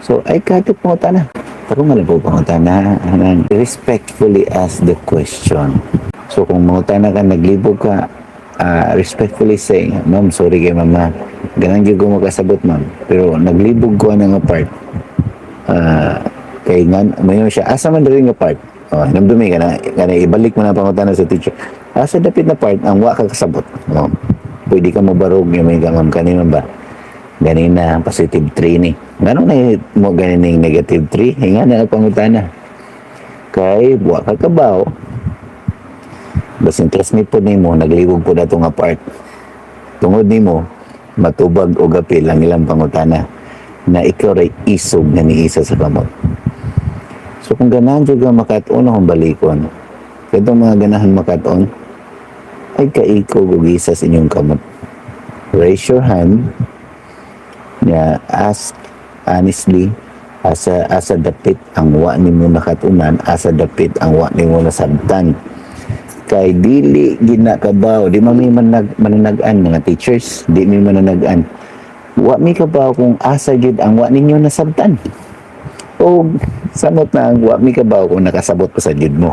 So, ay kahit pangutana. Pero nga lang po pangutana, anang respectfully ask the question. So, kung mangutana ka, naglibog ka, respectfully say, "Ma'am, sorry kay mama. Ganahan gyud ko makasabot, ma'am. Pero naglibog ko na nga part." Kay nga, mayon siya, "Asa man diri nga part?" Oh, hinumdumi ka na, kana ibalik mo na pangutana sa teacher. "Asa dapit na part ang wa ka kasabot?" Oh, pwede ka mobarog yung may ma'am kani man ba? Ganina positive 3 ni. Ngano na mo ganing negative 3? Hinga na ang pangutana. Kay wa ka kabaw. Basin classmate po nimo naglibog po dato nga part. Tungod nimo matubag og apil ang ilang pangutana na ikaw ray isog nga niisa sa kamot. So kung ganahan jud ka makat-on, akong balikon. Katong mga ganahan makat-on, ay kaikog og isa sa inyong kamot. Raise your hand. Ya, ask honestly asa dapit ang wa nimo nakatunan, asa dapit ang wa nimo nasabtan. Kay dili ginakabaw, di man mi mananag-an mga teachers, di mi mananag-an. Wa mi kabaw kung asa jud ang wa ninyo nasabtan. O samot na ang wa mi kabaw kung nakasabot pa sa jud mo.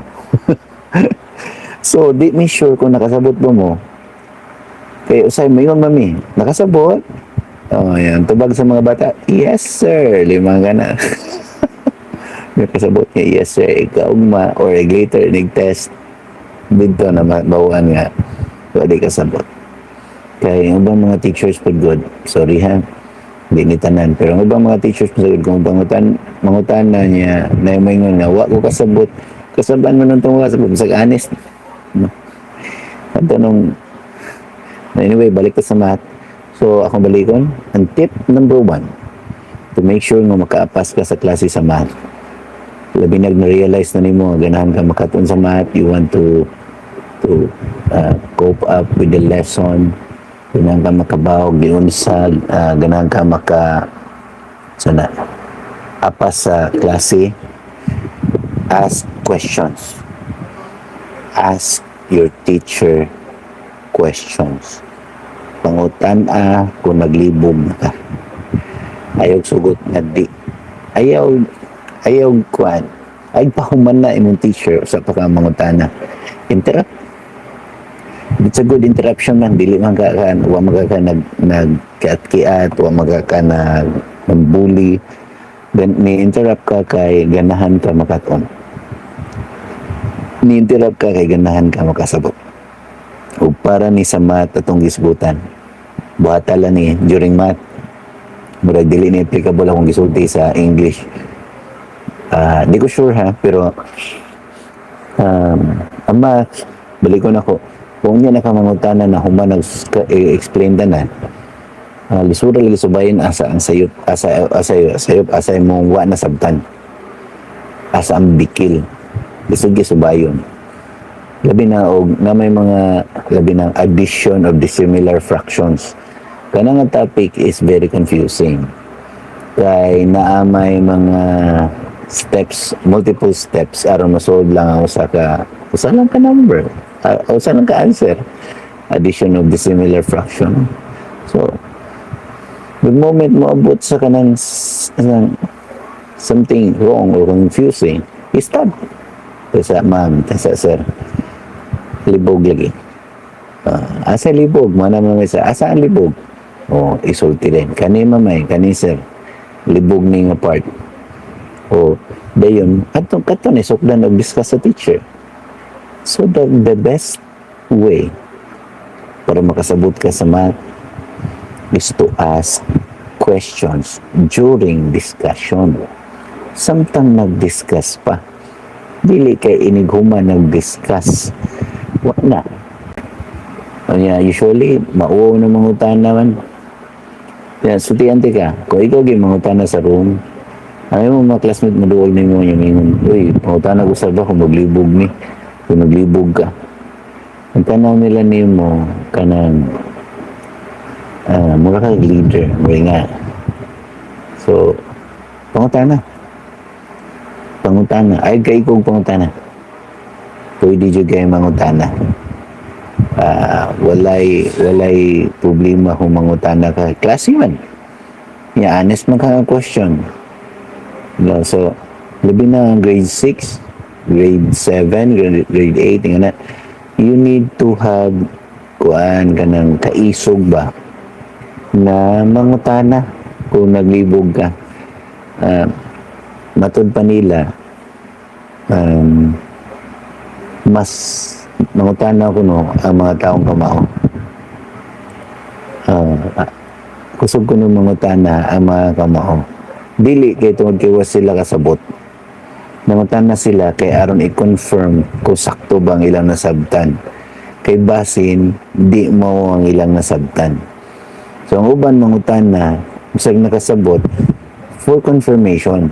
So di mi sure kung nakasabot ba mo. Kay usay mayon mami, nakasabot. Oh, yan. Tubag sa mga bata, "Yes, sir." Lima ka na. Nakasabot niya, "Yes, sir." Ikaw ma, or later, nag-test. Dito na bawaan nga. Pwede kasabot. Kaya yung ibang mga teachers po good. Sorry ha. Hindi ni tanan. Pero ang ibang mga teachers po good, kung pangutan na niya, na yung maingon nga, "Wa ko kasabot." Kasaban mo nung tungwa kasabot. Bisag honest. No? Ang tanong, anyway, balik ta sa math. So, akong balikon, ang tip number one, to make sure nga makaapas ka sa klase sa math. Labi nag na-realize na nimo, ganahan ka makatun sa math, you want to cope up with the lesson, ganahan ka makabaw, giunsa, ganahan ka maka, sana, apas sa klase, ask questions. Ask your teacher questions. Pangutan-a kung naglibog na ka. Ayaw sugot nga di. Ayaw kuan. Ay pahuman na imong teacher sa pa ka mangutana. Interrupt. It's a good interruption man, dili man ka wa man ka nag nagkiat-kiat, wa man ka nag nag-bully. Then ni interrupt ka kay ganahan ka makaton. Ni interrupt ka kay ganahan ka makasabot. Ug para ni sa math atong gisgutan. Buhata lang ni during math. Murag dili ni applicable akong gisulti sa English. Ah, di ko sure ha, pero ang math, balikon ako. Kung niya nakamangutana na human nag-explain tanan, lisura lagi subayin asa ang sayop, asa asa sayop, asa imong wa nasabtan. Asa ang bikil. Lisod gyud subayon. Labi na og na may mga labi ng addition of dissimilar fractions. Kana nga topic is very confusing. Kay naa may mga steps, multiple steps aron ma-solve lang ang usa lang ka number. Usa lang ka answer. Addition of dissimilar fraction. So, the moment mo abot sa kanang kanang something wrong or confusing, you stop. Tasa ma'am, tasa sir. Libog lagi. Asa libog? Mana mga sa asa ang libog? Oh, isulti din. Kani mamay, kani sir. Libog ni nga part. O, dayon, atong kato ni sukdan og discuss sa teacher. So the best way para makasabot ka sa math is to ask questions during discussion. Samtang nag-discuss pa. Dili kay inighuman nag-discuss. Wala. Kanya, usually, mauwaw na mangutana man. Kaya, sultian ka. Kung ikaw gyud mangutana sa room, ay mo mga classmate mo duol nimo yung ingon, "Uy, mangutana ko sa ba kung maglibog ni." Kung naglibog ka. Ang tanaw nila nimo kanang mura ka leader, mura nga. So, pangutana. Pangutana. Ay, kay kong pangutana. Pwede jud kayo mangutana. Walay problema kung mangutana ka. Klase man. Ya, honest man ka ang question. No, so labi na ang grade 6, grade 7, grade 8, nga na you need to have kuan, kanang kaisog ba na mangutana kung naglibog ka. Matud pa nila, mas mangutana ko, no, ang mga taong kamao. Kusog ko ng mangutana ang mga kamao. Dili kay tungod kay wa sila kasabot. Nangutana sila kay aron i-confirm kung sakto bang ilang nasabtan. Kay basin di mo ang ilang nasabtan. So ang uban mangutana bisag nakasabot for confirmation.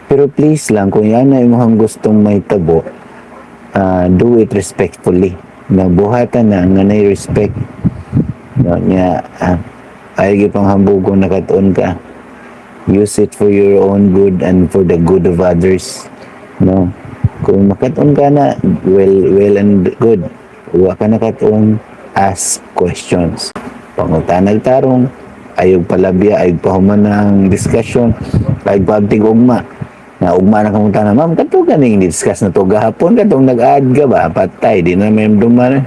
Pero please lang, kung yan na imong gustong mahitabo, do it respectfully. Na buhatan na nga nay respect. No, nya ay pang hambugon nakatuon ka. Use it for your own good and for the good of others. No? Kung makatuon ka na, well, well and good. Wa ka nakatuon, ask questions. Pangutanag tarong, ayog palabya, ayog pahuman ng discussion, ayog paabtig ugma. Na ugma na kamutana, "Ma'am, kato ganing discuss na to gahapon, katong nag-add ka ba?" Patay, di na may duman.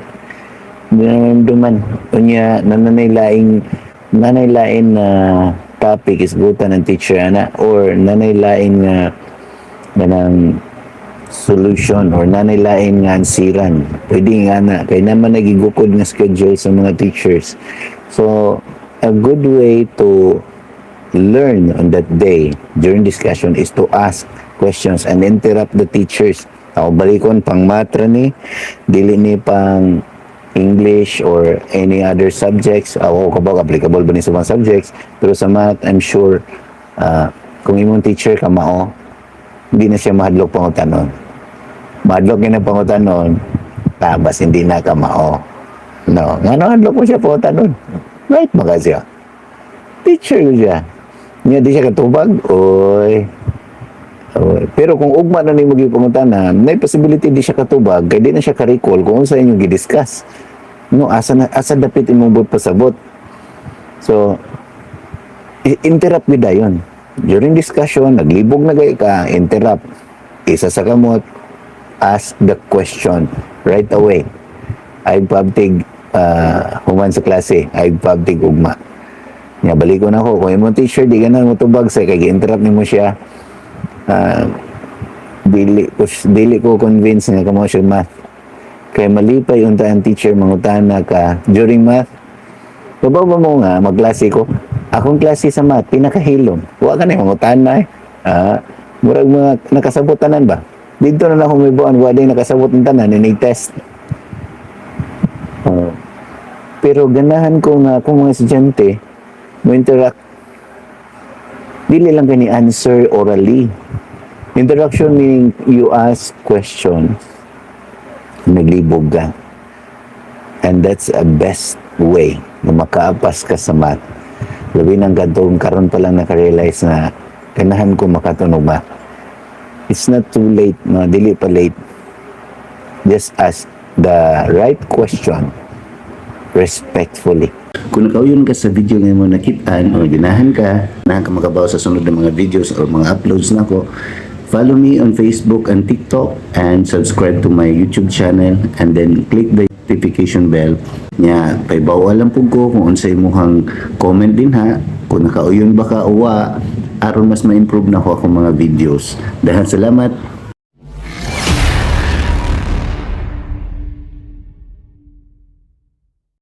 Di na may duman. Unya, nanay lain na topic isgutan ng teacher ana or nanay lain nga kanang solution or nanay lain nga ansiran. Pwede nga na kay naman nagigukod nga schedule sa mga teachers. So a good way to learn on that day during discussion is to ask questions and interrupt the teachers. Ako balikon, pang math ra ni, dili ni pang English or any other subjects. Ako kabalo applicable ba ni sa mga subjects, pero sa math, I'm sure kung imong teacher ka mao, hindi na siya mahadlok pangutanon. Mahadlok na pangutanon, tabas hindi na ka mao. No, ngano hadlok mo siya pangutanon? Right ba ka siya? Teacher ko siya. Nga di siya katubag, oy. Oy. Pero kung ugma na nimo gipangutana, may possibility di siya katubag kay di na siya ka-recall kung unsa inyong gi-discuss. No, asa na asa dapit imong buot pasabot. So interrupt gid dayon. During discussion, naglibog na gay ka, interrupt. Isa sa kamot, ask the question right away. Ay paabtig human sa klase, ay paabtig ugma. Nya balikon ako, kung imong teacher di ka na mo tubag sa kay gi-interrupt nimo siya, dili ko convince nga kamo siya math. Kay malipay unta ang teacher mangutana ka during math. Kabaw ba mo nga magklase ko? Akong klase sa math pinakahilom. Wa ka na mangutana eh. Murag mga nakasabot tanan ba? Dito na lang ako may buwan, wa din nakasabot ng tanan ini test. Pero ganahan ko nga akong mga estudyante mo interact, dili lang kani answer orally. Interaction meaning you ask questions, naglibog ka. And that's a best way na makaapas ka sa math. Labi ng kadtong karon pa lang naka-realize na ganahan ko makatuon og math. It's not too late, no? Dili pa late. Just ask the right question respectfully. Kung nakauyon ka sa video nga mo nakitaan o ganahan ka makabaw sa sunod ng mga videos or mga uploads nako, follow me on Facebook and TikTok and subscribe to my YouTube channel and then click the notification bell. Nya, paibaw lang pud ko kung unsay imong comment din ha, kung nakauyon ba ka o wa, aron mas ma-improve na ako akong mga videos. Dahil salamat.